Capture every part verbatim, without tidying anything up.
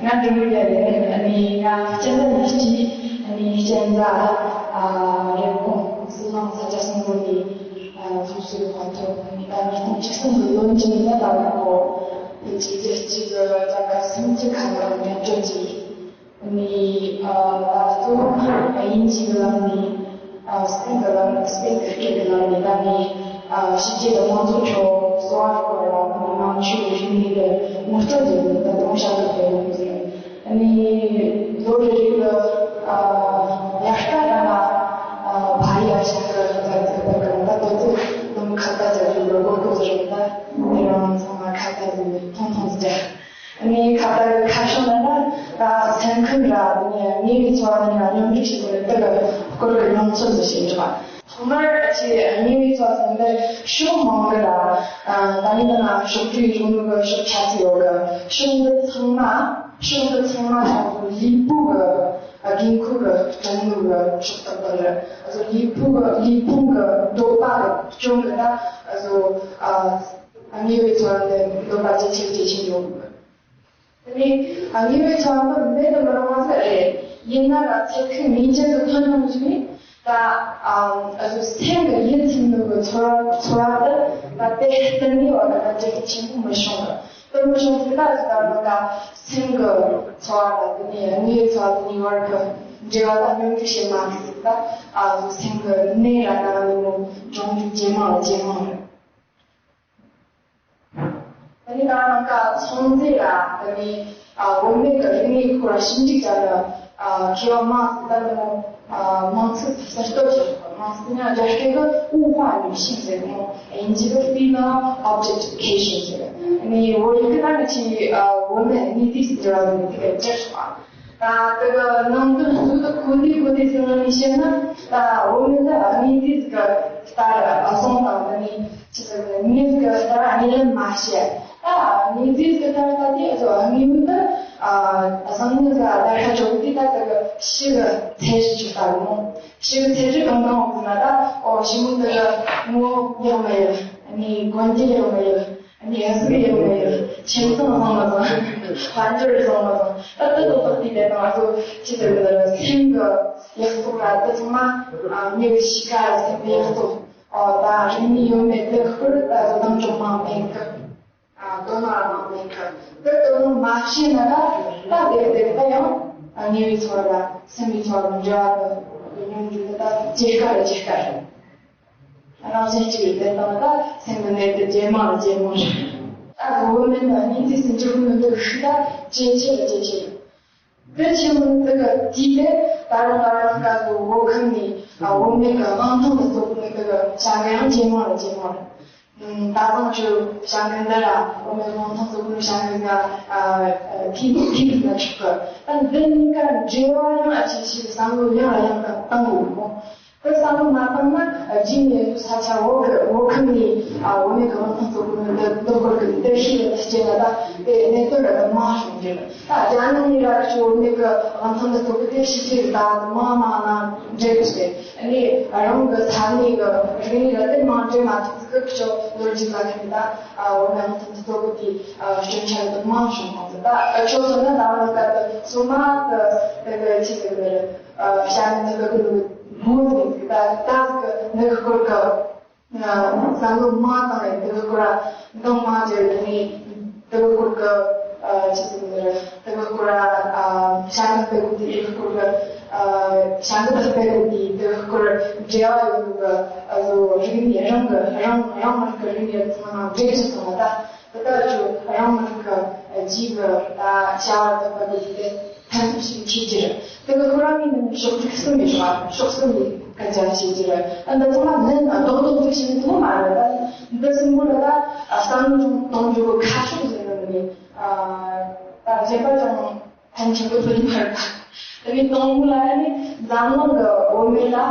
ང་འགྲོ་མི་ཡ་རེད། ཨ་ནི་ང་སྤྱན་ཟླ་ཉི་ཤུ་གཅིག་ཨ་ནི་སྤྱན་རས་གཟིགས་རེབ་གོང་ཟི་ལིང་ས་སྐྱ་སྲུང་འཛིན་ནས་སློབ་གསོའི་དཔང་ཐོབ། ཨ་ནི་ད་ཉིས་སྟོང་བཅུ་གསུམ་གྱི་ལོ་མཇུག་ནས་ད་ལྟ་བར་དུ་ཕལ་ཆེར་རྒྱལ་སྤྱི་གི་རྒྱལ་ཁབ་སུམ་ཅུ་ཁ་ལ་འགྲེམས་སྤེལ་བྱས། ནི་ཨ་གཙོ་བོ་དབྱིན་ཇིའི་ལམ་ནས། ཨ་སྤེན་གྱི་ལམ། སྤེན་གྱི་སྐད་ཀྱི་ལམ་ནས། ད་ནི་ཨ་ཕྱི་རྒྱལ་གྱི་དམངས་གཙོ་ཁྲོད་གསོ་བ་སྐོར་ལ་ནི་ནང་ཆོས་ཀྱི་རིག་གནས་ལ་ངོ་སྤྲོད་ཀྱི་ད་དུང་བྱ་ཐབས་དེ་ཡོང་གི་ཡོད། ནི་ལོ་རེ་རེ་ལ་ཨ་དབྱར་ཁ་ད་ན་ཨ་བྷ་ཡ་ཞིག་གི་ད་ཚིག་པ་གི་ད་དོ་ཚིག་ནམ་ཁ་ད་ཅག་གི་ལོ་གོ་གོ་ཟེར་ད་དེ་རང་ཚང་མ་ཁ་ད་ཟེར་ཐུང་ཐུང་ཟེར། ནི་ཁ་ད་གི་ཁ་བྱང་ན་ད་སེམས་ཁམས་ར་ནི་དངོས་ཡོད་འཚོ་བ་ནི་སྙོམས་སྒྲིག་བྱེད་དགོས་རེད། དེ་གི་སྐོར་གི་མྱོང་ཚོར་དུ་བཤད་འདྲི་བ། ཐོག་མར་ཨ་ཅེ་དངོས་ཡོད་འཚོ་བ་ཟེར་ན་ཕྱོགས་མང་གི་ར། ད་ནི་ད་ང་ཕྱོགས་བསྡུས་གཞུང་ལུགས་གི་ཕྱོགས་ཆ་ཚིག་ཡོད་གི། ཕྱོགས་འདི་ཚང་མ། ཕྱོགས་འདི་ཚང་མ་ལུས་པོ་གི་དགོས་མཁོ་གི་དྲན་ནུས་གི་ཕྱོགས་དག་པ་རེད། ཨ་ཟོ་ལུས་པོ་གི་ལུས་ཕུང་གི་འདོད་པ་གི་སྐྱོན་གི་ད་ཨ་ཟོ་ཨ། དངོས་ཡོད་འཚོ་བ་འདི་འདོད་པ་ཇེ་ཆེར་ཇེ་ཆེར་ཡོང་གི། དེ་ནས་དངོས་ཡོད་འཚོ་བ་འདི་མེད་དུ་མི་རུང་བ་ཟིག་རེད། ཡིན་ན་ར་ཚེ་ཐིག་ངེས་ཅན་དུ་ཐོན་ཐུབ་ཞིག་ནི་ད་ཨ་ཟོ་སེམས་ཀྱི་ཡིད་ཚིམ་ནུས་ཀྱི་འཚོ་བ་འཚོ་བ་འདི་ད་དེ་གཏན་ནས་བ་ད་ད་འགྲིག་ཆེན་པོ་མི་བྱུང་གི། དེ་མི་བྱུང་ཟིག་ད་ཟིག་ད་ནི་ད་སེམས་ཀྱི་འཚོ་བ་དང་དེ་ནས་དངོས་ཡོད་འཚོ་བ་དེ་གཉིས་བར་གྱི་འབྲེལ་བ་ད་སྙོམས་སྒྲིག་བྱེད་མ་ཐུབ་ཟིག་ད་ཨ་ཟོ་སེམས་ཀྱི་ནད་ར་ད་ནི་མོ་འབྱུང་རྒྱུ་ཇེ་མང་ལ་ཇེ་མང་རེད། ད་ནི་ད་ནང་ཀ་ཚོང་རྫས་ལ་ད་ནི་ཨ་བུད་མེད་ཀྱི་རིག་གནས་སྐོར་ཞིབ་འཇུག་བྱ་ཡ་ཨ་མཁས་པ་མང་ཟིག་ད་ནི་མོ་ཨ་མང་ཚོགས་གསར་གཏོད་བྱེད་པ་མང་ཟིག་ཡང་རྒྱ་སྐད་གི་物化女性ཟེར་ནོ། དབྱིན་ཇི་གི་female objectification ཟེར། ཨ་ནི་བོད་ཡིག་གི་ད་ནི་ཆི་ཨ་བུད་མེད་ནུས་རྩལ་ཟེར་བ་ཟིག་དེ་ག་བསྒྱུར་སོང་ཨ། ད་དེ་གི་ནང་དོན་ཟུར་དུ་གོ་ནི་གོ་ནི་ཟེར་ནི་བཤད་ན། ད་བུད་མེད་ད་ནུས་རྩལ་གི་ལྟར་བཟང་དང་ད་ནི་ཅི་ཟེར་ན་མྱི་གི་ལྟར་གཉིད་ལམ་མ་བྱེད། ད་ནུས་རྩལ་གི་ལྟར་ད་དེ་ཨ་ཟོ་དངོས་ཡོད་ད་བཟང་ངན་གི་ལྟར་ཁ་ཆོག་དེ་ད་དེ་གི་ཕྱི་གི་ཚད་གཞི་ཆོག་ད་རུང་ཕྱི་གི་ཚད་གཞི་གང་གང་འོང་ན་ད་ཨོ་ཞི་མོ་དེ་གི་ངོ་ཡག་མ་ཡོད། ནི་གོན་རྒྱུ་ཡག་མ་ཡོད། ཨ་ནི་ཡང་ཟིག་ཡོང་མ་ཡོད། ཁྱིམ་ཚང་བཟང་མ་བཟང་། དཔལ་འབྱོར་བཟང་མ་བཟང་། ད་ལྟ་ཏོག་ཏོག་དེ་ལས་ང་ཚོ་ཅི་ཟེར་གི་ལ་སེམས་ཀྱི་ཡག་སོགས་ར་ད་ཚང་མ་ཨ་མི་གི་གཤིས་ཀ་ར་སེམས་ཀྱི་ཡག་སོགས། ཨོ་ད་རིག་གནས་ཡོད་མེད་དེ་ཁུར་ད་ཚོ་དམ་ཆོག་མང་མེད་གི། ཨ་དོ་སྣང་ར་མང་མེད་གི། དེ་དོ་སྣང་མ་བྱས་ན་ད་ད་དེ་དེ་ད་ཡང་ཨ་དངོས་ཡོད་འཚོ་བ་ལ་སེམས་ཀྱི་འཚོ་བ་ལ་འབྲེལ་བ་དེ་ཉུང་རྒྱུ་དེ་ད་ཇེ་དཀའ་ར་ཇེ་དཀའ་རེད། རང་བཞིན་གཅིག་ཡོད་དེ་དང་ད་སེམས་ཀྱི་ནད་དེ་ཇེ་མང་ལ་ཇེ་མང་རེད། ད་བུད་མེད་ལ་སྙིང་རྗེ་སུ་འཇུག་མི་འདུག་ཤི་ད་ཇེ་ཆེ་ལ་ཇེ་ཆེ་ཡོད། དེ་ཆེན་མོ་དེ་ག་དུས་དེ་ད་རུང་ད་རུང་སྐབས་སུ་བོད་ཁམས་ནས་བུད་མེད་ཀྱི་དབང་ཐང་གི་སྟོབས་ནི་དེ་ག་བྱ་དགའ་ཡང་ཇེ་མང་ལ་ཇེ་མང་རེད། ད་བཟང་ཆོས་བྱ་དགའ་འདི་ལ་བུད་མེད་དབང་ཐང་སྟོབས་ནི་བྱ་དགའ་ང་ཐིག་ཐིག་ན་ཆོག་གི། ད་འདི་གཉིས་ཀ་འབྲེལ་བ་ཡང་ཨ་ཆེ་ཞིག་བསམ་བློ་ཡང་ལ་ཡང་ག་བཏང་དགོས་མོ། དེ་བསམ་བློ་མ་བཏང་ན་རྗེས་ནས་ས་ཆ་འོག་གི་འོག་ཁུལ་ནས་ཨ་བུད་མེད་ཀྱི་དབང་ཐང་སོགས་ཀྱི་འདུ་འདུ་འགོད་ཀྱི་འདུ་ཤེས་ལ་བསྐྱེད་ལ་ད་དེ་གནད་དོན་ལ་མང་བྱུང་རྒྱུ་ད་རྒྱ་ནག་ནས་ར་ཁྱོད་བུད་མེད་ཀྱི་དབང་ཐང་འདི་སོགས་ཀྱི་དེ་ཕྱི་རྒྱལ་ད་མང་མང་ན་འདྲེ་གི་ཟེར་ཨ་ནི་རང་གི་ས་གནས་ཀྱི་རིག་གནས་ལ་དེ་མང་འདྲེ་མ་ཐུབ་ཀྱི་ཁྱོད་ལོ་རྒྱུས་ལ་ཁྱོད་ད་ཨ་བུད་མེད་དབང་ཐང་འདི་སོགས་ཀྱི་དེ་སྐྱོན་ཆ་ལ་དེ་མང་བྱུང་ཁོང་ཚོ་ད་ཁྱོད་ཚོ་ནི་ད་བུད་མེད་ཀྱི་སོ་མ་གི་དེ་གི་ཆི་ཟེར་གི་རེད། བྱ་ངན་དེ་གི་ཀུན་ཏུ་དགོས་ནི་ད་ལྟ་གི་ནི་སྐོར་གི་བསམ་བློ་མ་བཏང་ཡང་དེ་གི་སྐོར་འདང་མ་བརྒྱབ་ནི་དེ་གི་སྐོར་གི་ཆི་ཟེར་ནི་རེད། དེ་གི་སྐོར་བྱ་ངན་སྤེལ་དགོས་དེ་དེ་གི་སྐོར་གི་བྱ་འགུལ་སྤེལ་དགོས་དེ་དེ་གི་སྐོར་འབྲེལ་བ་ཡོད་ནི་གི་ཨ་ཟོ་རིག་གནས་རང་གི་རང་རང་མི་རིགས་ཀྱི་རིག་གནས་ཚང་མ་འབྲེལ་གྱི་སོང་བ་ད། དེ་ལྟར་ཁྱོད་རང་མི་རིགས་ཀྱི་རྗེས་ཀྱི་ད་བྱ་བ་ལ་དག་པ་དེ་དེ་ཕན་ཐོགས་ཤིག་འཁྱེར་རྒྱུ་རེད། དེ་གི་ཁོ་རང་གི་ནི་ཕྱོགས་རིགས་གསུམ་ཡོད་པ་ཕྱོགས་གསུམ་གྱི་སྐད་ཆ་བཤད་རྒྱུ་རེད། ད་འདི་ཚང་མ་ལན་རྡོག་རྡོག་ཏུ་བྱེད་ཐུབ་མ་རེད། ད་འདི་གསུམ་པོ་ལ་ད་བསམ་བློ་གཏོང་རྒྱུ་གི་ཁ་ཕྱོགས་ཟེར་ནི་ནི་ད་བརྗེད་པ་ཅང་ཕན་ཆེན་པོ་ཐོན་མ་རེད། ད་ནི་དང་པོ་ལ་ནི་འཛམ་གླིང་གི་བུད་མེད་ལ་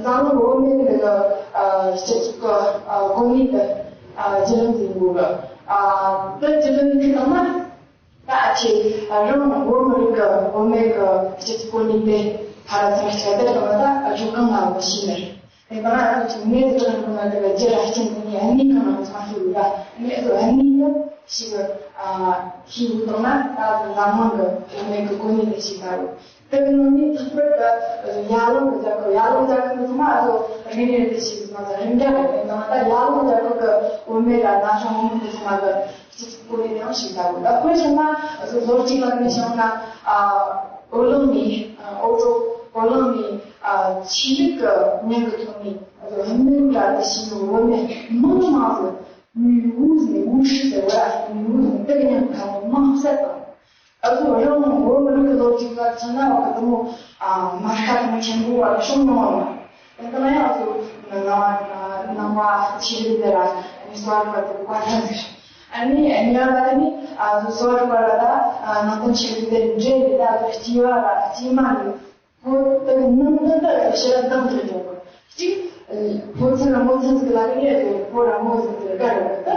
འཛམ་གླིང་གི་བུད་མེད་ཀྱི་སྤྱི་ཚོགས་ཀྱི་གོ་གནས་དེ་བརྒྱུད་ལམ་འཛིན་དགོས་གི། དེ་བརྒྱུད་ལམ་འཛིན་བཏང་ན་ད་ཨ་ཆེ་རང་བོད་མི་རིགས་ཀྱི་བུད་མེད་ཀྱི་སྤྱི་ཚོགས་གོ་གནས་དེ་ཕར་ཚུར་ཁྱབ་གདལ་བཏང་ན་ད་ཨ་ཇོ་གང་ལ་བུད་ཤེས་ནི་རེད། དེ་ག་ང་ཚོ་ཅིག་ངས་དེ་ལ་འགྲོ་ན་དེ་ལ་རྒྱུ་ར་སྐྱེན་དེ་ནི་ཨ་ནི་གང་ང་ཚོ་ཤེས་ཡོད་ལ་ངས་ཚོ་ཨ་ནི་ནི། ཞིག་ཨ་ཤེས་ཡོང་དང་ན། ད་འཛམ་གླིང་གི་བུད་མེད་ཀྱི་གོ་གནས་དེ་ཞིག་ད་རུང་དེ་གི་ནང་ནས་ལྷག་པར་དུ་ཡར་ཀླུང་གི་རྒྱལ་ཁབ། ཡར་ཀླུང་རྒྱལ་ཁབ་འདི་ཚང་མ་ཨ་ཟོ་རིག་གནས་དེ་ཞིག་ང་ཚོ་རིག་འདྲ་རེད། དེ་ནང་ད་ཡར་ཀླུང་རྒྱལ་ཁབ་ཀྱི་བུད་མེད་ལ་ན་གཞོན་བུ་མོ་དེ་ཚང་མ་གི་སྤྱི་ཚོགས་གོ་གནས་དེའང་ཞིག་ད་རུང་ད་དཔེར་བཞག་ན་ཨ་ཟོ་ལོ་གཅིག་ལ་ནས་བྱུང་ན་ཨ་ཨོ་གླིང་ནས་ཨ་ཨོ་ཀྲོ་ཨོ་གླིང་ནས་ཨ་ཆོས་ལུགས་ཀྱི་མིང་གི་ཐོག་ནས་ཨ་ཟོ་སྣུམ་འདྲ་དེ་ཞིག་ནས་བུད་མེད་མང་མང་ཟིག 女巫是巫师 ཟེར་བ་ར། 女巫 ཟེར་དེ་གི་མྱིང་ཁ་མང་བསད་དང་། ཨ་ཟོ་རང་བོད་མི་རིགས་ཀྱི་ལོ་རྒྱུས་ལ་ཆ་ན་བ་གི་དུ་མོ་ཨ་མ་ཤ་དུ་མོ་ཆེན་པོ་བ་གི་ཤོང་མྱོང་བ་མ། དེ་ལྟ་ན་ཡང་ཨ་ཟོ་ནང་ནང་བ་ཆེ་རིགས་དེ་ར་ནི་སོ་ར་བ་དེ་བ་ཐ་ཟེར། ཨ་ནི་ཨ་ནི་ཡང་ད་ནི་ཨ་ཟོ་སོ་ར་བ་ར་ད་ནང་དོན་ཆེ་རིགས་དེ་འདྲེ་རེད། ད་ཨ་ཟོ་སྐྱེ་བ་ར་སྐྱེས་མ་རེད། ཁོ་ད་ནང་དོན་ད་ཕྱི་ལ་འདང་དུ་འཇོག་གི། གཅིག་ཕོ་ཚོད་ར་མོ་ཚོད་ཟིག་ལ་གི་ནས་ཕོ་ར་མོ་ཟིག་ཟེར་ག་ར་ད་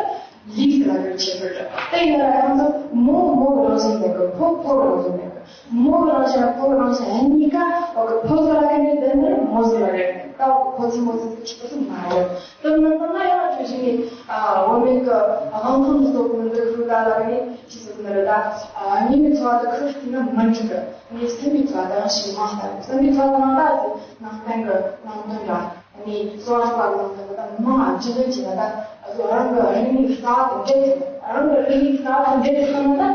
ལིག་ཟིག་ལ་གི་ཆེ་བར་འདྲ། དེ་ཡིན་ན་ར་ཁོང་ཚོ་མོ་མོ་གི་རང་བཞིན་ལྡན་གི། ཕོ་ཕོ་གི་རང་བཞིན་ལྡན་གི། མོ་གི་རང་བཞིན་ར་ཕོ་གི་རང་བཞིན་གཉིས་ཀ་འོ་གི་ཕོ་ཚོད་ལ་གི་ནས་ལྡན་ནི་མོ་ཟིག་ལ་གི་ནས་ད་འོ་གི་ཕོ་ཚོད་མོ་ཚོད་ཟིག་ཆེ་བ་ཟིག་མ་རེད། དེ་མིན་ད་ང་ཡང་ཆོས་བཞིན་ནས་ཨ་བུད་མེད་གི་དབང་ཐང་གི་སྟོབས་ཀུན་འདི་ཁུར་ག་ལ་གི་ནས་ཆེ་ཟིག་ནི་རེད། ད་ཨ་ཉིན་གི་འཚོ་བ་དེ་ཁུར་ཐུབ་ན་མི་འགྲིག་གི། ངས་སེམས་པའི་ཚོགས་དང་ཞིག་མ་ལྟ་བུ། སེམས་པའི་ཚོགས་དང་ལྟ་ཚེ་ནང་བསྟན་གྱི་ནང་དོན་ལ་ནི་གསོ་བ་རིག་པ་གི་ནང་དོན་ལ་མང་ང་རྒྱུས་ལོན་བྱས་ན། ད་གཟོད་རང་གི་རིག་གནས་རྩ་བ་དང་འབྲེལ་ཐུབ། རང་གི་རིག་གནས་རྩ་བ་དང་འབྲེལ་ཐུབ་ན་ད་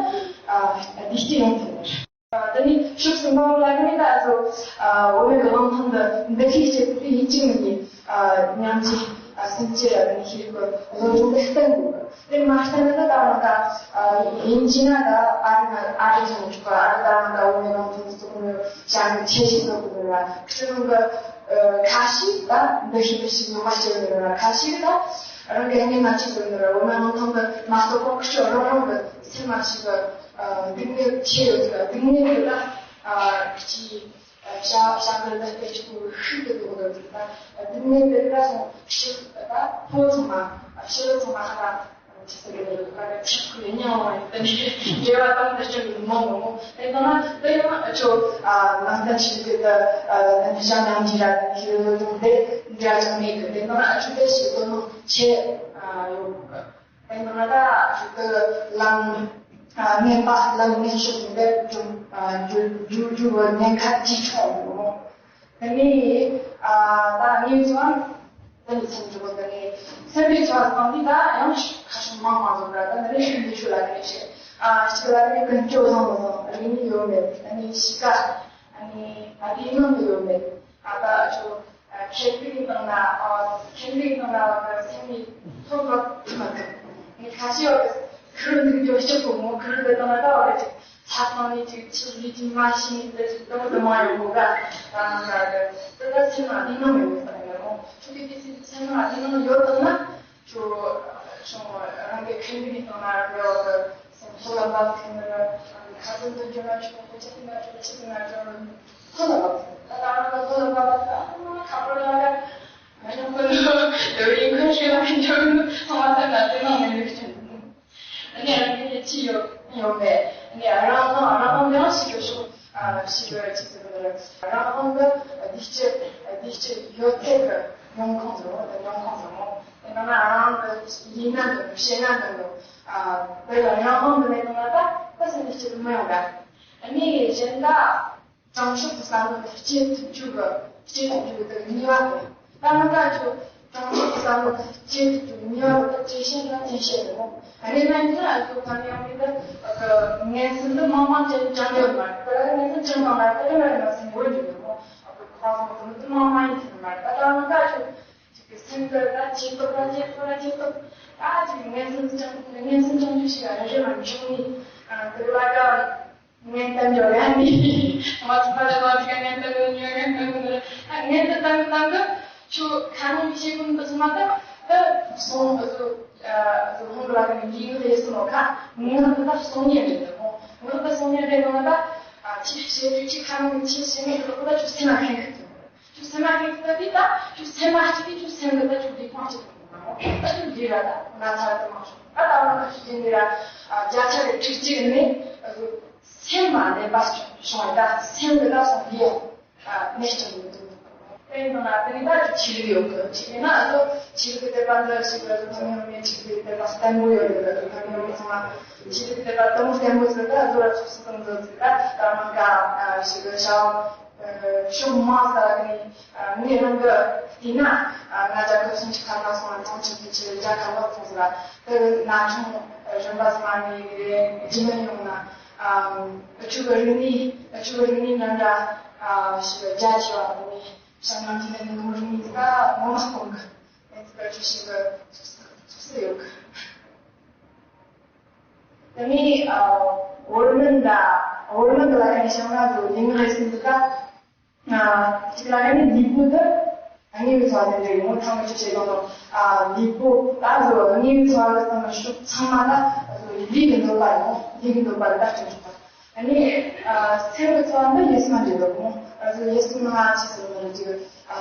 བདེ་སྐྱིད་ཡོང་ཐུབ། དེ་ནས་ཕྱོགས་གསུམ་པ་ལ་ནི་ད་གཟོད་བུད་མེད་ཀྱི་དབང་ཐང་འདི་འདུ་ཤེས་སྐྱེད་ཐུབ་པའི་ཡིད་ཀྱི་ངོས་ནས། ཨ་ཉམས་ཀྱི་ཨ་སེམས་ཀྱི་ཨ་ནི་ཤེས་རིག་གི་བློ་སྦྱོང་དེ་བསྟེན་དགོས། དེ་མ་བསྟེན་ན་ད་ད་ང་ད་ཡིན་གྱི་ན་ད་ཨ་རི་ན་ཨ་རི་ཅང་ཆུག་པ། ཨ་རི་ད་ང་ད་བུད་མེད་ནང་དུ་བཙུགས་ནས་བྱ་འགུལ་ཆེ་ཞིག་བཟོ་དགོས་ལ། ཁྱེད་རང་གི་ཁ་ཤས་ད་འདུ་ཤེས་དེ་ཞིག་ཡོང་བ་བྱེད་དགོས་ལ། ཁ་ཤས་ད་རང་གི་ངན་ན་ཆི་དགོས་ལ། བུད་མེད་ནང་དུ་མ་གཏོགས་པ་ཁྱོད་རང་རང་གི་སེམས་མ་ཞིག་གི་སྡུག་བསྔལ་ཆེ་ཡོད་ལ། སྡུག་བསྔལ་དེ་ད་ཅི། བྱ་བྱ་འགུལ་འདི་སྐད་ཅིག་པུ་ཤིག་ཏུ་འདུག་འདུག་ད། སྡུག་བསྔལ་འདི་ལ་སོང་ཕྱི་ད་ཕོ་ཚང་མ་ཕྱི་ལོ་ཚང་མ་ཧ་ལམ་ཅི་ཟེར་གི་འདུག་ད་ཁྲིག་ཁུ་ཉང་བ་ཡིན་ཏེ་འབྲེལ་བ་དང་འདི་ཅུང་མང་མོ་མོ། དེ་ལྟ་ན་དེ་ཡང་ཁྱོད་ནང་ད་ཕྱི་གི་ད་ནང་ཞང་ཉང་ཇི་ར་ཁྱི་ལོ་ཡོང་དེ་འདྲ་ཅང་མེད་གི། དེ་ལྟ་ན་ཁྱོད་དེ་ཞིག་དོ་སྣང་ཆེ་ཡོད་གི། དེ་ནང་ད་ཞུ་གི་ལམ་ངན་པ་ལམ་ངན་ཤོས་དེ་འདྲ་ཅུང་རྒྱུ་རྒྱུ་རྒྱུ་གི་ཉེན་ཁ་ཅིག་ཆགས་ཡོད་མོ། དེ་ནས་ད་ངས་ཚོའང་དེ་ནས་སེམས་འགྲོ་དེ་ནས་སེམས་པའི་ཚོར་བ་དང་དེ་ད་ཡང་ཁ་ཤས་མང་མང་བཟོ་འདྲ། ད་འདི་ནས་ཤུགས་འདི་ཤུགས་ལ་དེ་ནས་བཤད། ཨ་ཞིག་ལ་དེ་ནས་ཀུན་སྤྱོད་བཟང་བཟང་རིག་གནས་ཡོད་མེད། དེ་ནས་གཤིས་ཀ་ཨ་ནི་ཨ་དེའི་ནང་དུ་ཡོད་མེད། ཨ་ད་ཅོ། ཁེ་ཕི་ནང་ན་ཨ་ཁེ་ཕི་ནང་ན་བ་སེམས་ནི་ཐོབ་པ་མ་གི། ངས་ཁ་ཤས་བ་ཁུར་འདུག་རྒྱུ་ཞིག་གོ་མོ། ཁུར་འདི་དང་ན་ད་བ་ཅིག་ལྷ་ཁང་ནས་ཅིག་ཆུ་ལི་ཅིག་མ་ཤི་ནི་དེ་ཅིག་དང་དུ་མ་ཡོང་གོ་ག། ད་ནང་ད་དེ་ད་སེམས་ན་ནི་ནང་ཡོང་ས་ཡོད་མོ། ཆུ་གི་དེ་སེམས་ན་ནི་ནང་ཡོད་དང་ན། ཁྱོད་ཁྱོད་རང་གི་ཁེ་ཕི་ནང་ན་ར་བ་སེམས་ཐོབ་ལ་བབ་ཐུབ་ན་ར། ཁ་སང་དུ་རྒྱུ་ན་ཆོག་གོ། ཆེ་ན་ཆོག་ཆེ་ན་ཆོག་ཁོ་ལ་བབ། ད་ད་ང་ཁོ་ལ་བབ། ད་ང་ཁ་པར་ལ་ང་ཁོ་ལ་ཡོད་ཡིན་ཁོ་ཤེས་ལ་ཁྱོད་ཚང་མ་ད་ང་དེ་ནང་ནས་ལུགས་ཆེན། ཨ་ནི་ཨ་ནི་ཅི་ཡོད་ཡོད་མེད། ཨ་ནི་རང་དབང་རང་དབང་ཡང་ཞིག་ཡོད་ཤོག་ཨ་ཞིག་ཡོད་ཅི་ཟེར་གི་རང་དབང་གི་བདེ་སྐྱིད་བདེ་སྐྱིད་ཡོད་ཚད་ཀྱི་ཡོང་ཁུངས་ཟེར་མོ། དེ་ཡོང་ཁུངས་ཟེར་མོ། དེ་ནང་ན་རང་གི་ཡིན་ན་འདོད་ནོ་བཤད་ན་འདོད་ནོ། ཨ་དེ་ལ་རང་དབང་གི་མེད་ནོ་ན་ད་ད་སེམས་བདེ་སྐྱིད་མི་ཡོང་ག་ཨ་ནི་གཞན་དག་དྲང་ཕྱོགས་ཀྱི་བསམ་བློ་དེ་སྐྱེ་ཐུབ་རྒྱུ་གི་སྐྱེ་ཐུབ་རྒྱུ་གི་དེ་གི་ནུས་པ་དེ། ད་ང་ད་ཁྱོད་དྲང་ཕྱོགས་ཀྱི་བསམ་བློ་དེ་སྐྱེ་ཐུབ་རྒྱུ་གི་ནུས་པ་དེ་ད་བཅད་ཤེས་ན་བཅད་ཤེས་རེད་མོ། ཨ་ནི་ན་ཡིན་ན་ཁྱོད་ཕན་ཡོང་མི་དེ་ངན་སེམས་དེ་མང་མང་ཅན་ཅང་ཡོད་མ་རེད། ད་ངན་སེམས་ཅང་མང་མ་རེད། ད་ཡོད་མ་རེད། ང་སེམས་འོད་འགྲོ་ཡོད་མོ། ཁོ་སོང་དེ་མང་མང་ཡིན་ཐུབ་མ་རེད། ད་ད་ང་ད་ཁྱོད་ཅིག་གི་སེམས་དེ་ད་ཇེ་སྟོབས་ད་ཇེ་སྟོབས་ད་ཇེ་སྟོབས། ད་ཅིག་ངན་སེམས་ཅང་ངན་སེམས་ཅང་ཅུ་ཞིག་ཨ་རེ་རེ་མ་བྱུང་ནི། ཨ་དེ་ལ་ཀ་ངན་ལྟ་འཇོག་ཡ་ནི། ང་ཚོ་ཕ་ལ་ལ་ཅིག་ངན་ལྟ་གི་ཉོ་ངན་ལྟ་གི་ད་ངན་ལྟ་ལྟ་གི་ལྟ་གི་ཆུ་ཁ་ནང་གི་ཤེས་ཀུན་དུ་སོང་མ་ད་ད་སོང་ཨ་ཚོ་ཨ་ཚོ་ཧོང་ལ་གི་ཡིག་ངག་ཡེ་སུ་མོ་ཁ་ངག་དེ་ད་སོང་ཉེ་རེད་དེ་མོ། ངག་དེ་སོང་ཉེ་རེད་དེ་མོ། ད་ཨ་ཅི་ཤེས་རིག་ཅི་ཁ་ནང་གི་ཅི་ཤེས་ངན་དེ་ལོག་ད་ཆུ་སེམས་ལ་ཁེངས་གི་ཆུ་སེམས་མ་ཁེངས་ཏེ་ད་ཆུ་སེམས་མ་གཅིག་གིས་ཆུ་སེམས་ལ་ད་ཆུ་ལི་ཁོང་གཅིག་གི་ད་ཆུ་ལི་ར་ད་ང་ཚ་ར་ད་མ་ཤོང་ད་ད་ང་ད་ཆུ་ལི་ནི་ར་བརྒྱ་ཆ་རེ་ཁྲི་གཅིག་ནི་སེམས་མ་ནས་པ་ཤོང་ད་སེམས་ལ་ད་སོང་ལི་ཡ་ནས་ཀྱང་མི་འདུག་དེ་ཡིན་ན་དེ་ནི་ད་ཆོས་ལུགས་ཡོད་གི། ཆོས་ལུགས་ན་ཨ་ཟོ་ཆོས་ལུགས་དད་པ་འདི་ཞིག་ལ་ཐོན་ཡོང་ནས་ཆོས་ལུགས་དད་པ་བརྟན་པོ་ཡོད་གི། ཐོན་ཡོང་ནས་ཚང་མ་ཆོས་ལུགས་དད་པ་དེ་མོ་བརྟན་པོ་ཟིག་ད་ཨ་ཟོ་ར་ཚོགས་སུ་བཏང་ཟིག་ད་ད་མ་ག་ཞིག་ལ་བྱ་བ་ཕྱོགས་མང་ས་ནས་ངས་རང་གི་བལྟས་ན། ང་རྒྱལ་ཁབ་སུམ་ཅུ་ཐམ་པ་སོང་བ་གྲོང་ཁྱེར་དེ་ཆེ་རྒྱལ་ཁབ་ལ་སོང་ཟིག་ལ། དེ་ན་ཆུང་རིམ་པ་སོང་བ་ནས་རེད་རྒྱུ་མི་ཡོང་ན། ཨ་ཆུ་གི་རིག་གནས་ཨ་ཆུ་གི་རིག་གནས་འདྲ་འདྲ་ཞིག་རྒྱ་ཆེ་བ་དང་ནི་ཞང་ནང་གི་ནི་ནོར་རིག་གནས་ད་ངོ་མ་གཏོང་གི། ཨེ་ཙི་ག་ཆུ་ཞིག་གི་ཚོགས་སུ་ཡོད་གི། དེ་ནས་ཨ་བོར་མིན་ད་བོར་མིན་ད་ལ་ཡང་ཞང་ན་དུ་ལིང་རེ་སིན་ད། ཅིག་ལ་ཡང་ལུས་པོ་དེ་དངོས་པོའི་འཚོ་བ་དེ་འདྲ་ཡིན་ནོ། ཐང་མི་ཆོག་བྱེད་དང་དང་། ལུས་པོ་ད་གཟོད་དངོས་པོའི་འཚོ་བ་གི་སྟེང་གི་ཕྱོགས་ཚང་མ་ད་གཟོད་ལུས་ཀྱི་འདོད་པ་ཡིན་ནོ། ལུས་ཀྱི་འདོད་པ་ལ་ད་སྤྱོད་ཆོག་པ། ཨ་ནི་སེམས་ཀྱི་འཚོ་བ་འདི་ཡིད་སྨོན་འདྲ་འདུག་མོ། གཟོད་ཡིད་སྨོན་ང་ཆེ་ཟེར་ནོ་ཅིག་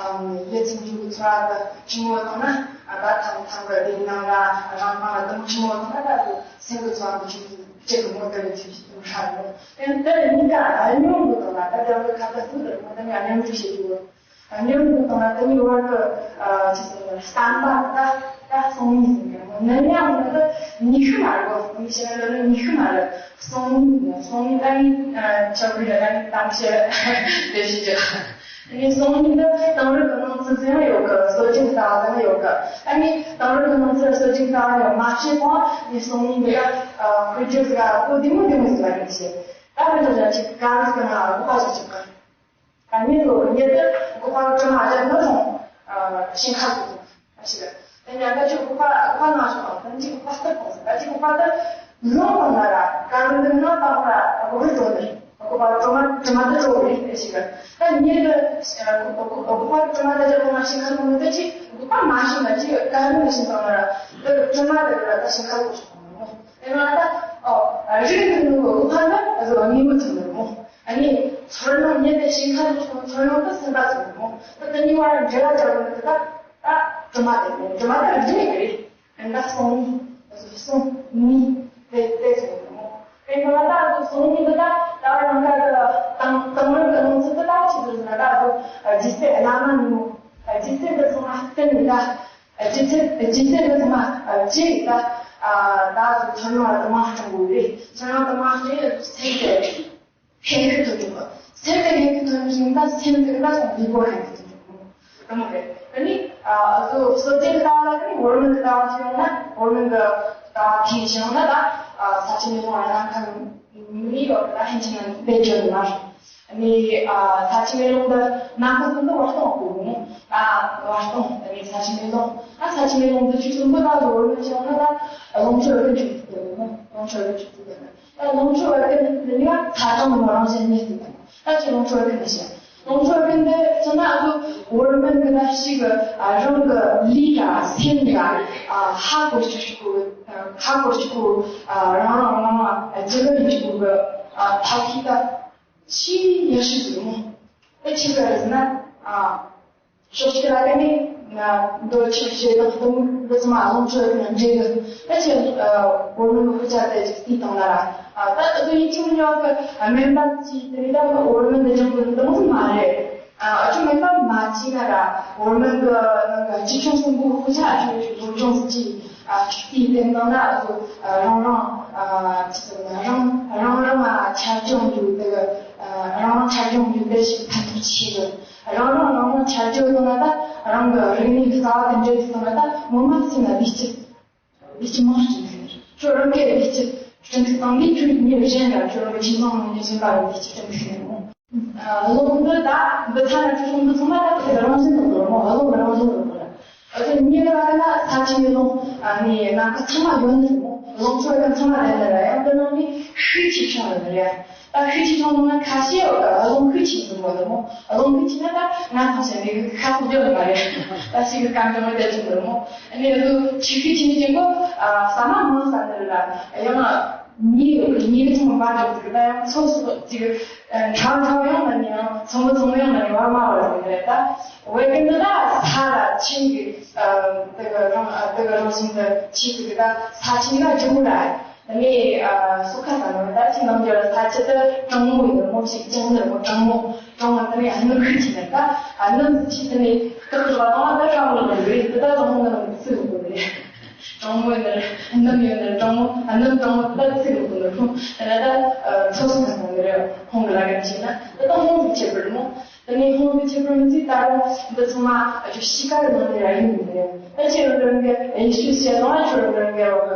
ཡིད་ཚིམ་རྒྱུ་གི་འཚོ་བ་དེ་ཆི་མོ་བཏང་ན། ད་ཐང་ཐང་གི་སྡེ་ནང་ལ་རང་སྣང་ལ་དེ་མོ་ཆི་མོ་བཏང་ན་ད་གཟོད་སེམས་ཀྱི་འཚོ་བ་འདི་ཆི་མོ་ཅིག་གི་མོ་དེ་ལ་ཐིག་ཐིག་ཧྲ་ནོ། ཨེ་ད་གཉིས་ཀ་སྙོམས་འདུག་དང་ལ་ད་རྒྱ་བོད་ཁ་ད་སུ་དེར་མོ་དེ་ནས་སྙོམས་འཇུག་བྱེད་རྒྱུ། སྙོམས་འདུག་དང་ལ་དེ་གཉིས་བར་གྱི་ཆི་ཟེར་ན་བསམ་པ་ད་ད་སོང་ཉིན་ཟེར་གི་མོ་ནན་ཡང་ཟེར་ན་ད་ཉི་ཤུ་མ་རེད་གོ། ཉི་ཤུ་མ་རེད། སོང་ཉིན་སོང་ཉིན་ད་ནི་ཆ་བུ་རེད། ད་ནི་གཏམ་བཤད་དེ་བྱེད་རྒྱུ། ཨ་ནི་སང་ཉིན་དུ་དེང་རབས་ཀྱི་སྣང་ཚུལ་ཟེར་ཡོད་གི། སྲོལ་རྒྱུན་ལྟ་བ་ཟེར་ཡོད་གི། ཨ་ནི་དེང་རབས་ཀྱི་སྣང་ཚུལ་སྲོལ་རྒྱུན་ལྟ་བ་ཡང་མ་བྱེད་གོང་ཨ་ནི་སང་ཉིན་དུ་ཡ་ཁོས་རྒྱུ་ཟིག་ག་གོ་བདེ་མོ་བདེ་མོ་ཟིག་ལ་ཡིན་ཞེས། ད་ཁོས་ཀྱང་ཅིག་ག་རེ་ཟིག་ན་དགོས་པ་ཞིག་ཅིག་གི། ཨ་ནི་ལོ་ཉེ་དུ་དགོས་པ་དྲི་མ་རྒྱབ་ན་སོང་ཤིང་ཁ་ཟིག་ཟིག་ཨ་ཞིག་གི། དེ་ཉག་ག་ཅིག་དགོས་པ་དགོས་པ་ན་སོང་དང་དེ་ཅིག་དགོས་པ་ལྟར་གོང་ཟིག་ད་ཅིག་དགོས་པ་ལྟར། ལོང་དང་ན་ར་གང་འདི་ན་དང་ར་དགོས་པའི་གྲོགས་འདིར་དགོས་པ་གྲོགས་མ་གྲོགས་མ་དེ་གྲོགས་རེད་ཟེར་ཞིག་ད་ཉེ་གི་དགོས་པ་གྲོགས་མ་དེ་རྒྱབ་ན་ཤིང་ཁ་ལོང་དེ་ཅི་དགོས་པ་མ་ཤིང་ན་ཅི་གང་འདི་ཤིང་དང་ན་ར་དེ་གྲོགས་མ་དེ་ར་ད་ཤིང་ཁ་ལོང་ཞིག་མོ། དེ་ན་ད་ཨོ་རིགས་འདི་ནུ་གི་དགོས་པ་ན་ཨ་ཟོ་ཉིན་མོ་ཚོ་ནུ་མོ། ཨ་ནི་ཚོར་སྣང་ཉེ་དེ་ཤིང་ཁ་ལོང་ཚོར་སྣང་དེ་སེམས་པ་ཚོ་ནུ་མོ། ད་དེ་གཉིས་བར་འབྲེལ་བ་བྱ་བ་ནི་དེ་ད་ད་གྲོགས་མ་དེ་མོ། གྲོགས་མ་དེ་རིགས་འདི་ནི་གི་རེད། ད་སོང་ཉིན། སོང་ཉིན་དེ་དེ་སོང་ཉིན་མོ། དེ་ནས་ད་སོང་ཉིན་དེ་ད་ད་རང་ཁ་གི་དང་དང་རང་གི་ལོངས་སུ་དེ་ད་ཅི་ཟེར་ན་ད་ལྗིད་ཚད་བླ་མ་ཉིན་མོ། ལྗིད་ཚད་དེ་ཚང་མ་བརྟན་ནས་ད་ལྗིད་ཚད་ལྗིད་ཚད་དེ་ཚང་མ་ཅི་ད་ད་ཚོར་སྣང་དུ་མ་སྐྲང་དགོས་རེད། ཚོར་སྣང་དུ་མ་སྐྲང་ཡོད་ཚད་དེ། ཧེ་ཁི་ཐོན་འགྲོ། སེམས་དེ་ཧེ་ཁི་ཐོན་ཞིང་ད་སེམས་དེ་ད་ལུས་པོ་ཧེ་ཁི་ཐོན་འགྲོ། དེ་མོ་རེད། ཨ་ནི་ཨ་ཟོ་སོ་ཅན་ལྟ་བ་ལ་ནི་བོར་མིན་གྱི་ལྟ་བ་ཞིག་ཡོང་ན་བོར་མིན་གྱི་ལྟ་བ་མཁན་ཞིག་ཡོང་ན་ད་ས་ཆེན་མི་ལོང་ཨ་ན་ཁ་མི་ཡོད་ད་ཧན་ཆེན་ལ་བེད་སྤྱོད་མ་རེད། ཨ་ནི་ས་ཆེན་མི་ལོང་དུ་ནམ་མཁའ་ཟུང་དུ་བར་སྟོང་དགོས་མོ། ཨ་བར་སྟོང་ཨ་ནི་ས་ཆེན་མི་ལོང་ཨ་ས་ཆེན་མི་ལོང་དུ་ཆུ་ཆུན་པོ་ད་བོར་མིན་ཞིག་ཡོང་ན་ད་ལོངས་སྤྱོད་རིན་ཆུ་དགོས་མོ། ལོངས་སྤྱོད་རིན་ཆུ་དགོས་མོ། ད་ལོངས་སྤྱོད་རིན་ནི་ཡང་ཚ་གྲང་ནི་རང་བཞིན་གཉིས་ཏེ། ད་ཅི་ལོངས་སྤྱོད་རིན་ནི་ཞེས། ལོངས་སྤྱོད་རིན་དེ་ཅི་ན་ཨ་ཟོ་བོར་མིན་གྱི་ད་ཞིག་རང་གི་ལུས་ལ་སེམས་ལ་ཧ་གོ་ཅིག་གོ། ཧ་གོ་ཅིག་གོ། རང་རང་རང་རང་ལྗི་ལི་ཡིན་ཅིག་གོ་གི་ཐབས་ཤེས་ད་ཆེས་ཡག་ཤོས་ཟིག་མོ། ད་ཆི་ཟེར་ཟེར་ན། ཕྱོགས་གཅིག་ལ་ཀ་ནི་ང་འདོད་ཆགས་ཞེ་སྡང་གཏི་མུག་འདི་ཚང་མ་ལོངས་སྤྱོད་ཀྱི་འབྲས་བུ། ད་ཅི་བོད་མི་གི་ཤུགས་ཆ་དེ་ཅིག་བལྟས་བཏང་ན་ར། ད་ཨ་ཟོ་ཡིན་གཅིག་མིན་གཅིག་གི་སྨན་པ་ཅིག་དེ་རིང་ད་བོད་མི་འདི་སྦྱོང་གི་འདི་མོ་མ་རེད། ཨ་ཅོ་སྨན་པ་མ་བྱས་ན་ར་བོད་མི་གི་ནང་གི་གཅིག་ཆུང་གསུམ་པོ་ཤུགས་ཆ་ཨ་ཅོ་ཅིག་སློབ་སྦྱོང་ཅིག་ཅིག་བལྟས་བསྟན་བཏང་ན་ཨ་ཟོ་རང་རང་ཅི་ཟེར་ན་རང་རང་རང་ཆ་སྦྱོང་རྒྱུ་དེ་གི་རང་རང་ཆ་སྦྱོང་རྒྱུ་དེ་ཞིག་ཕན་ཐོགས་ཆེ་གི། རང་རང་རང་རང་ཆ་སྦྱོང་བཏང་ན་ད་རང་གི་རིག་གནས་ཀྱི་རྩ་བ་དེ་འདྲ་ཞིག་བཏང་ན་ད་ངོ་མ་སེམས་ལ་བདེ་སྐྱིད། བདེ་སྐྱིད་མང་སྐྱིད་ཟེར། ཁྱོད་རང་གི་བདེ་སྐྱིད་སྐྲུན་ཐུབ་བཏང་ནས་ཁྱོད་མྱི་གཞན་ལ་ཁྱོད་རང་གི་ཁྱིམ་ཚང་ནང་མྱི་གཞན་པ་ལ་བདེ་སྐྱིད་སྐྲུན་ཐུབ་ཟེར་ནོ། བློ་འདི་ད་འདི་ཚ་ན་ཁྱོད་སོང་འདི་ཚང་མ་ད་ཁོ་རང་བཞིན་དུ་འགྲོ་མོ། བློ་རང་བཞིན་དུ་འགྲོ་ར། ཨ་ཅེ་མྱི་ལ་ན་ས་ཆེན་མི་ལོང་ནི་ནམ་མཁའ་ཚང་མ་ཡོད་ནི་མོ། ལོངས་སྤྱོད་ཀྱང་ཚང་མ་ལྡན་ལ་ར་ཡང་འདི་ནང་ནི་ཤུགས་ཆེ་ཆུང་ལ་ར། ད་ཤུགས་ཆེ་ཆུང་ནང་ན་ཁ་ཤས་ཡོད་གི། ཨ་ལོང་ཤུགས་ཆེ་ཟིན་པོ་ལ་མོ། ཨ་ལོང་ཤུགས་ཆེ་ན་ད་ང་ཐང་ཆེན་མི་གི་ཁ་ཐུག་རྒྱབ་མ་རེད། ད་ཞིག་གི་གང་ཅང་བལྟས་ཆུང་ལ་མོ། ཨ་ནི་ཨ་ལོ་ཆེ་ཤུགས་ཆེ་ནི་ཅན་པོ་ཨ་ས་མ་མང་ས་ནི་ར་ཡང་ཉི་ཡོད་གི། ཉི་གི་ཚང་མ་འབར་འཇོག་ཟིག་ད་ཡང་ཚོ་སོ་ཅིག་ཁྲའོ་ཁྲའོ་ཡོང་ན་ནི་ཡང་ཚོང་མ་ཚོང་མ་ཡོང་ན་ནི་བར་མ་བར་ཟིག་རེད། ད་འོད་ཀུན་འདི་ད་ས་ལ་ཆིན་གི་དེ་གི་རང་དེ་གི་རང་བཞིན་དུ་ཆི་ཟིག་ད་ས་ཆིན་ལ་ཇི་མོ་ར། དེ་ནས་ཨ་སོ་ཁ་ས་ནང་ད་ཅི་ནང་འབྱོར་ས་ཆུ་དེ་གྲང་མོ་ཡིན་ནོ་ཞིག་ཅང་ནི་མོ་གྲང་མོ་གྲང་བ་དེ་ནས་ཨ་ནུ་ཁུ་ཅི་ནི་ད་ཨ་ནུ་ཅི་དེ་ནས་སྐག་ར་དང་ད་གྲང་མོ་ལ་རེད། དེ་ད་གྲང་མོ་ནང་སུ་ཡོད་གོ་རེད། གྲང་མོ་ཡིན་ནི་ཨ་ནུ་ཡོད་ནི་གྲང་མོ་ཨ་ནུ་གྲང་མོ་ད་སུ་ཡོད་གོ་ནི་ཁུང་དེ་ནས་ད་ཚོ་སོ་ཁ་ས་ནི་རེད། ཁོང་གི་ལ་ག་ཅི་ན་དེ་ད་ཧོང་ཟིག་ཆེ་བར་མོ། དེ་ནས་ཧོང་གི་ཁྱད་པར་མི་ཚེ་ལྟར་འདི་ཚང་མ་ཨ་ཅོ་ཤི་ཀ་རི་ནང་ནས་ར་ཡིན་མི་རེད། ད་ཁྱེད་རང་རང་གི་ཡེ་ཤུ་ཞེས་ལོང་ཨ་ཁྱོད་རང་རང་གི་རོགས་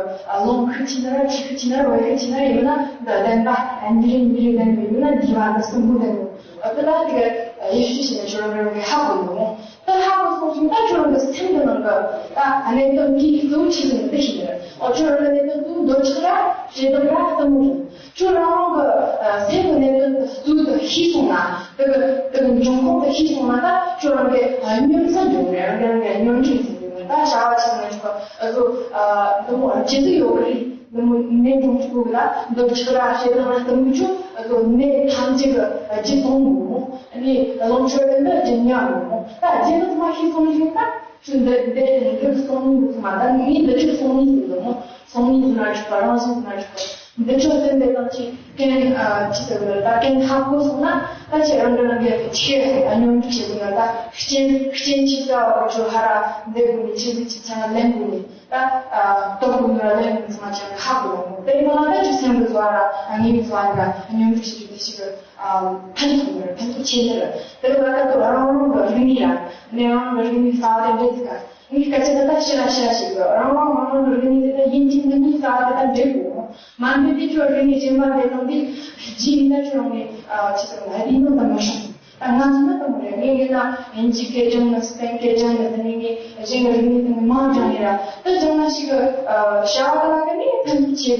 ལོང་ཁུ་ཆི་ན་ར་ཁྲི་ཁུ་ཆི་ན་ར་བའི་ཁུ་ཆི་ན་ཡིན་ན་འདི་ལྡན་པ་ཨ་ཉི་རེ་ཉི་རེ་ལྡན་པ་ཡིན་ན་འདི་བ་འདི་གསུམ་པོ་ལྡན་པ། ད་ད་དེ་ག་ཡེ་ཤུ་ཞེས་ན་ཁྱོད་རང་རང་གི་ཧ་གོ་མི་འོང་། ད་ཧ་གོ་སོང་ཞིང་ད་ཁྱོད་རང་གི་སེམས་ཀྱི་ནང་གི་ད་གནད་དོན་གྱི་གཙོ་བོ་ཆི་ཟིག་འདི་ཤེས་ནི་རེད། ཨོ་ཁྱོད་རང་གི་གནད་དོན་གཙོ་བོ་འདོད་ཆགས་ར་ཞེ་སྡང་ར་གཏི་མུག་རེད། ཁྱོད་རང་རང་གི་ཨ་སེམས་ཀྱི་གནད་དོན་དེ་གཙོ་བོ་དེ་ཤེས་སོང་ན། དེ་གི་དེ་གི་འབྱུང་ཁུངས་དེ་ཤེས་སོང་ན་ད་ཁྱོད་རང་གི་ཨ་སྙོམས་སུ་འཇུག་རེད། རང་གི་རང་གི་སྙོམས་འཇུག་ཟེར་གི་ཡོད། ད་བྱ་བ་ཆེ་ན་ཆོག་གི་ཨ་ཟོ་ཨ་འདི་མོ་ཇེ་ཟིག་ཡོད་གི་རེད། འདི་མོ་ནད་འབྱུང་ཆོག་གི་ལ་འདོད་ཆགས་ར་ཞེ་སྡང་ར་གཏི་མུག་ཆོག་ཨ་ཟོ་ནད་ཐམས་ཅད་གི་ཨ་ཇེ་སྟོང་མོ། ཨ་ནི་ལོངས་སྤྱོད་ལྡན་དུ་ཇེ་ཉམས་མོ། ད་ཇེ་ནི་ཚང་མ་ཤེས་སོང་ཞིག་ད་ཁྱོད་འདི་འདི་འདི་གསུང་ནི་ཚང་མ་ད་ངས་འདི་ཆོག་གསུང་ནི་ཟེར་གི་མོ། སོང་ཉིད་ཟིན་ན་ཆོག་པ། རང་བཞིན་ཟིན་ན་ཆོག་པ། འདི་ཆོ་བསྟན་པའི་དང་ཅིག་གན་ཨ་ཅི་ཟེར་བ་ད་གན་ཧ་གོ་སོང་ན་ད་ཁྱེད་རང་གི་རང་གི་ཆེ་སྙོམས་འཇུག་བྱེད་དགོས་ན་ད་རྐྱེན་རྐྱེན་ཆི་ཟེར་བ་ཁྱོད་ཧ་ར་འདི་དགོས་ནི་ཆི་ཟིག་ཆི་ཚང་ལེན་དགོས་ནི་ད་ཨ་སྟོབས་དགོས་ནི་ལེན་དགོས་ནི་ཚང་མ་ཁྱེད་རང་ཧ་གོ་ཡོང་གི། དེ་མ་ལ་ད་ཁྱོད་སེམས་གི་བཟོ་བ་ར་ངེས་མི་བཟོ་བ་ར་སྙོམས་འཇུག་བྱེད་རྒྱུ་དེ་ཞིག་གི་ཨ་ཕན་ཐོགས་ནི་ར་ཕན་ཐོགས་ཆེ་ནི་ར། དེ་ལ་ད་དུ་རང་རང་གི་རིག་གནས་ར་ནས་རང་རང་གི་རིག་གནས་ལྟ་བ་དེ་འདྲ་ཟིག་ག་ངས་སྐད་ཆ་དེ་དག་ཕྱི་ར་ཕྱི་ར་ཞིག་གི་རང་དབང་མང་རང་གི་རིག་གནས་དེ་དག་ཡིན་གཅིག་མིན་གཉིས་རྩ་བ་དེ་དག་འགྲིག་གོ། མ་འདི་དེ་ཁྱོད་རིག་གནས་གཞན་པ་འདི་དང་འདི་རྗེས་ཡིན་ན་ཁྱོད་རང་ནས་ཆི་ཟེར་ན་རིག་གནས་དང་མི་སྲུང་། ད་ང་ཚོ་ནི་དང་རེད། ངས་ཡིན་ན་དབྱིན་ཇི་སྐད་སྦྱང་ནི་སི་པེན་སྐད་སྦྱང་ནི་དེ་ནས་ངས་གཞན་གི་རིག་གནས་དེ་ནས་མང་སྦྱང་ཡིན་ར། དེ་སྦྱང་ན་ཞིག་གི་བྱ་བ་དེ་ལ་གི་ནས་ཕན་ཐོགས་ཆེ་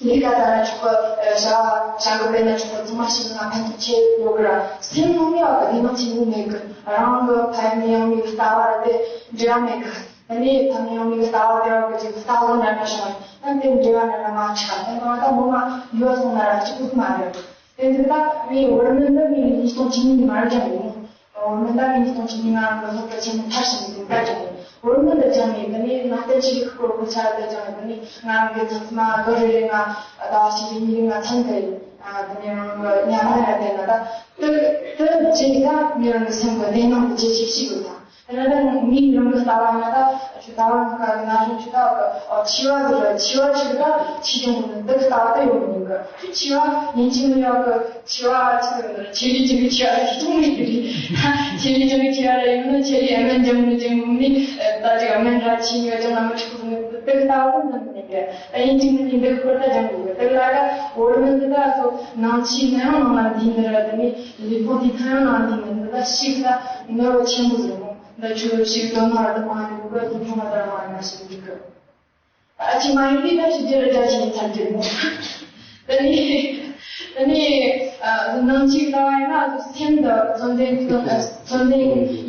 གི། ལས་ཀ་དང་ན་ཆོག་གི། བྱ་བྱ་གི་བས་ན་ཆོག་གི། ཚང་མ་ཞིག་ང་ཕན་ཐོགས་ཆེ་ཡོད་གི་ར། སེམས་ནང་ནས་ཨ་གི་བདེ་སྣང་ཆེན་པོ་མེད་གི། རང་གི་ཕ་ཡུལ་ནས་ཡང་མི་གི་ལྟ་བ་ར་དེ་འབྲེལ་བ་མེད་གི། ད་ནས་ཕ་ནས་ཡང་མི་གི་ལྟ་བ་དེ་ར་གི་ཅིག་ལྟ་བ་འདྲ་འདྲ་བྱུང་ན་དེ་འབྲེལ་བ་འདྲ་འདྲ་མ་ཆགས། དེ་ནང་ད་ངོ་མ་ཡོད་སོང་ན་ར་གཅིག་པུ་མ་རེད། དེ་འདི་ད་ངས་བར་སྨན་འདི་ངས་ཉིས་སྟོང་བཅུ་གཉིས་ནས་མར་སྦྱངས་ཡོད། བར་སྨན་ད་ངས་ཉིས་སྟོང་བཅུ་གཉིས་ང་རང་གི་སློབ་གྲྭ་ཆེན་མོ་མཐར་ཕྱིན་ནས་འདི་འདྲ་སྦྱངས་ཡོད། བར་སྨན་འདི་སྦྱངས་ནས་འདི་ནས་ང་བསྟན་ཆོས་ཀྱི་སྐོར་གི་ཆ་འདི་སྦྱངས་ནས་འདི་ནས་ང་རང་གི་ཚང་མ་ལོ་རེ་རེ་ང་ཟླ་བ་གཅིག་རེ་གཉིས་རེ་ང་མཚན་དེ་འདི་ནས་རང་གི་ཉམས་ལེན་ར་བསྡད་ན་ད་དེ་དེ་བྱས་ནས་ད་ངས་རང་གི་སེམས་ཀྱི་བདེ་སྣང་དེ་ཇེ་ཆེ་ཞིག་ཡོད་ད། ད་ནི་ད་ངའི་རང་གི་ལྟ་བ་ན་ད་ཆུ་ལྟ་བ་ང་ག་ན་རང་ཆུ་ལྟ་བ་ཨ་འཆི་བ་ཟེར་བ་འཆི་བ་ཆུ་ལ་འཆི་ཀྱང་འདི་ལྟ་བ་ད་ཡོང་མི་ཉན་གི། ཆུ་འཆི་བ་ཉིན་གཅིག་མི་ཡོང་གི། འཆི་བ་ཆུ་ལ་ཆེ་ལི་ཅིག་གི་འཆི་བ་ལ་ཁྱི་ཐུང་མི་གི་རེད། ཆེ་ལི་ཅིག་གི་འཆི་བ་ལ་ཡོང་ན་ཆེ་ལི་ཨ་མན་ཅང་མི་ཅང་མི་ད་ཅིག་ཨ་མན་ར་ཆི་ཉོ་ཅང་ཨ་མ་ཆུ་ཐུང་མི་དེ་ལྟ་བ་འདི་མི་ཉན་གི། ད་ཡིན་གཅིག་མིན་གཅིག་འདི་ཁོ་ད་ཅང་མི་གི། དེ་ལ་ད་འོར་མི་འདི་ད་སོ་ནང་ཆི་ནང་ནང་ལ་འདི་མི་ར་དེ་ནི་ལུས་པོ་འདི་ཐང་ནང་འདི་མི་འདི་ད་ཤིག་ད་ནོར་བ་ཆེན་པོ་ཟེར་མོ། ད་ཆུ་ཞིག་དོན་ལ་དུ་མ་ཡིན་གོ་དུ་ཆུང་བ་དར་མ་ཡིན་ཞིག་འགྲིག་གི། ཨ་ཅི་མ་ཡིན་དུས་ད་ཞིག་རྒྱུ་ར་རྒྱ་ཆེན་ཚར་གྱི་མོ། ད་ནི་ད་ནི་ནང་ཆིག་ལྟ་བ་ཡིན་ན་སེམས་དང་མཚོན་དོན་མཚོན་དོན་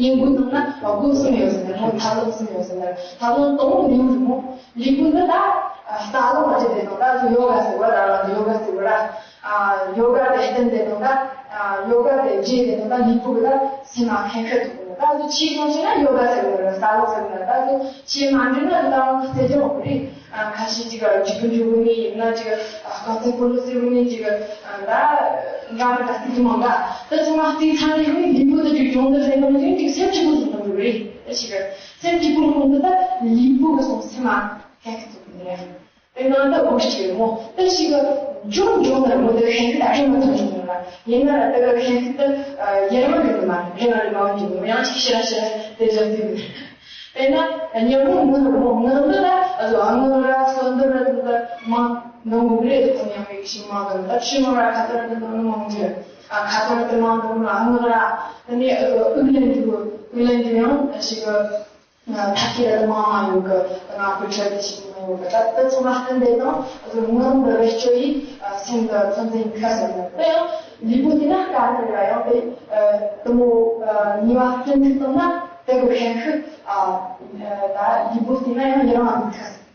ཡིན་དགོས་ནང་ན་སྒོ་གསུམ་ཡོད་ཟེར་ནས་མོ། ཐབས་ལམ་གསུམ་ཡོད་ཟེར་ནས་ཐབས་ལམ་དང་པོ་ལུས་པོ་མོ། ལུས་པོ་འདི་ད་ལྟ་ལོག་མ་བྱེད་དེ་དང་ད་ཡོ་ག་ཟེར་བ་ར་ཡོ་ག་ཟེར་བ་ར། ཨ་ཡོ་ག་དེ་བསྟན་དེ་དང་ད་ཨ་ཡོ་ག་དེ་བརྗེད་དེ་དང་ད་ལུས་པོ་གི་ད་སེམས་ལ་ཁེ་ཁེ་ཐུག་གི། ད་ཚོ་ཆིག་ཡོང་ཕྱིན་ན་ཡོ་ག་ཟེར་གི་རེད། ལྟ་ལོག་ཟེར་གི་རེད། ད་ཚོ་ཆིག་མ་འདྲེས་ན་ད་རྩེད་འཇོ་འོག་རེད། ཨ་ཁ་ཤས་ཅིག་ག་འཇིགས་སྐུལ་འཇུག་གི་ནི་ཡིན་ན་ཅིག་ཨ་རྐང་རྩེད་སྤོ་ལོ་རྩེ་གི་ནི་ཅིག་ཨ་ད་འདྲ་མི་འདྲ་རྩེད་གི་མང་ག། ད་ཚོ་མ་རྩེད་ཚར་ནས་ཡོང་ནི་ལུས་པོ་ད་ཅིག་གྱོང་ད་ཟེར་གི་ནི་ཅིག་སེམས་གཅིག་པུ་ཟེར་གི་རེད། ད་ཅིག་སེམས་གཅིག་པུ་ལ་ཁོང་ད་ད་ལུས་པོ་གི་སོང་སེམས་ལ་ཁེ་ཁེ་ཐུག་གི་རེད། དེ་ནང་ད་སྒོ་ཕྱེ་མོ། ད་ཞིག་གི་འཇོམས་འཇོམས་ན་མོ་དེ་ཤན་ཁི་ད་ཁྱོད་མ་ཐོན་འཇོམས་ཡོང་ལ། ཡིན་ན་ར་ད་ག་ཤན་ཁི་ད་ཡར་མ་གི་དུ་མ་རེད། རེ་མ་རེ་མ་འཇོམས་ཡོང་ཡང་ཞིག་ཤི་ར་ཤི་ར་དེ་འཇོམས་དེ་མི་རེད། དེ་ན་ཉོན་མོངས་ངུ་ར་མོ་ངུ་འདི་ད་ཨ་ཟོ་ཨ་ངུ་ར་སོ་འདི་ར་འདི་ད་མ་ནོ་ངུ་རེད། དེ་ཁོ་ཉམས་མེད་ཤིང་མ་གི་ད་ཕྱི་མ་ར་ཁ་ད་ར་འདི་ནོ་ནོ་མང་གི། ཨ་ཁ་ད་ར་དེ་མ་འདི་ནོ་ཨ་ངུ་ར་དེ་ནས་ཨ་ཟོ་ཨུག་ལན་འདི་གི་ཨུག་ལན་འདི་ཡང་ཞིག་གི་ཐབས་ཤེས་ར་མང་མང་ཡོད་གི། ང་ཁུལ་ཁྲལ་དེ་ཞིག་མ་ཡོད་གི། ད་ད་ཚང་མ་བསྟན་དེ་དང་ངོ་རང་གི་རེ་སྐྱོ་ཡིས་སེམས་ཀྱི་ཚོད་འཛིན་ཁ་ཟེར་ནས། དེ་ཡང་ལུས་པོ་དེ་ན་དཀའ་ངལ་ར་ཡང་དེ་དུ་མོ་ཉེས་པ་སྐྱོན་ཐུབ་བཏང་ན་དེ་གི་ཕན་ཤུགས་ད་ལུས་པོ་དེ་ན་ཡང་ཡི་རང་ཨ་ཁ་ཟེར།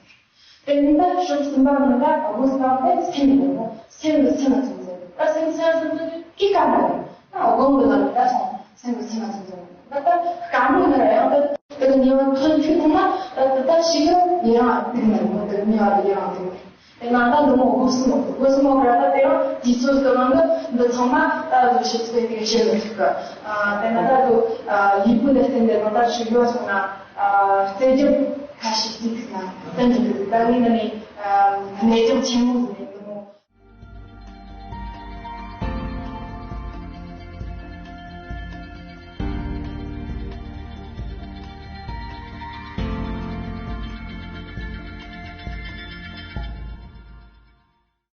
དེ་ནི་ད་ཕྱོགས་གསུམ་པ་ནང་ད་དགོས་པ་དེ་སེམས་ཡིན་ནོ། སེམས་ཀྱི་སེམས་ལ་ཚོད་འཛིན། ད་སེམས་སེམས་ལ་ཚོད་འཛིན་དེ་དཀའ་ངལ་རེད། ད་སྒོམ་གི་ལམ་ནས་ད་སོང་སེམས་ཀྱི་སེམས་ལ་ཚོད་འཛིན། ད་ལྟ་དཀའ་མོ་ནི་ཡང་ད་དེ་གི་ཉེ་བ་ཐོན་ཐུབ་ཐུབ་ན་ད་ད་ད་ཞིག་ཡང་ཡང་ཏིག་ནི་མོ་དེ་ཉེ་བ་ཡང་ཏིག་ནི། དེ་ན་ད་འདི་མོ་སྒོ་སྲུང་སྒོ་སྲུང་ག་ད་དེ་རང་དུས་ཚོད་ཀྱི་ནང་གི་འདི་ཚང་མ་ད་བཟོ་ཞིབ་སྤེལ་གི་བྱེད་མི་ཐུབ་གི། དེ་ན་ད་དུ་ལུས་པོ་ལ་བརྟེན་ཏེ་ནང་ད་ཞིག་ཡོད་སོང་ན་རྩེད་རྒྱབ་ཁ་ཤས་ཏིག་ན་ཏན་ཏིག་གི་ད་ངས་ནི་ནད་རྐྱེན་ཆེན་མོ་ཟིན།